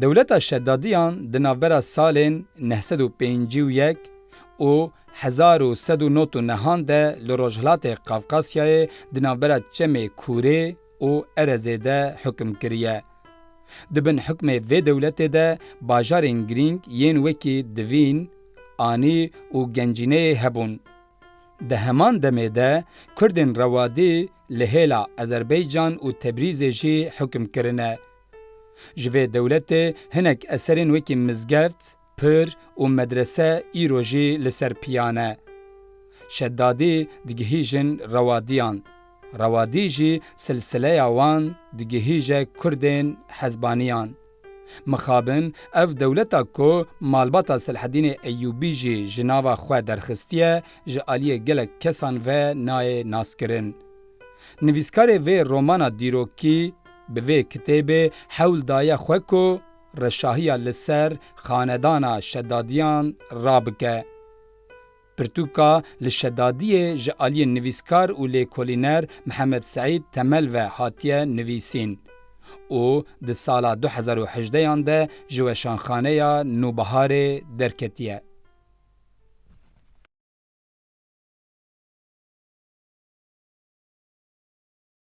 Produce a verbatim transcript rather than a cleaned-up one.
Dewleta Şedadiyan di navbera salên neh sed û pêncî û yek û hezar û sed û nod û nehan de li Rojhilatê Qafqasyayê di navbera Çemê Kûrê û Erezê de hukm kiriye. Di bin hukmê vê dewletê de bajarên girîng yên wekî Divîn, Anî û Gencîneyê hebûn. Di heman demê de Kurdên Rewadî li hêla Azerbaycan û Tebrîzê jî hukm kirine. Ji vê dewletê hinek eserên wekî mizgeft, pir û medrese îro jî li ser piya ne. Şedadî digihîjin Rewadiyan. Rewadî jî silsileya wan digihîje Kurdên Hezbaniyan. Mixabin ev dewleta ku malbata Selhedînê Eyûbî jî ji nava xwe derxistiye, ji aliyê gelek kesan ve nayê naskirin. Nivîskarê vê romana dîrokî bi vê kitêbê hewl daye xwe ku reşahiya li ser xanedana Şedadiyan rabike. Pirtûka Li Şedadiyê ji aliyê nivîskar û lêkolîner Mihemed Seîd Temel ve hatiye nivîsîn û di sala du hezar û hejdeyan de ji Weşanxaneya Nûbiharê derketiye.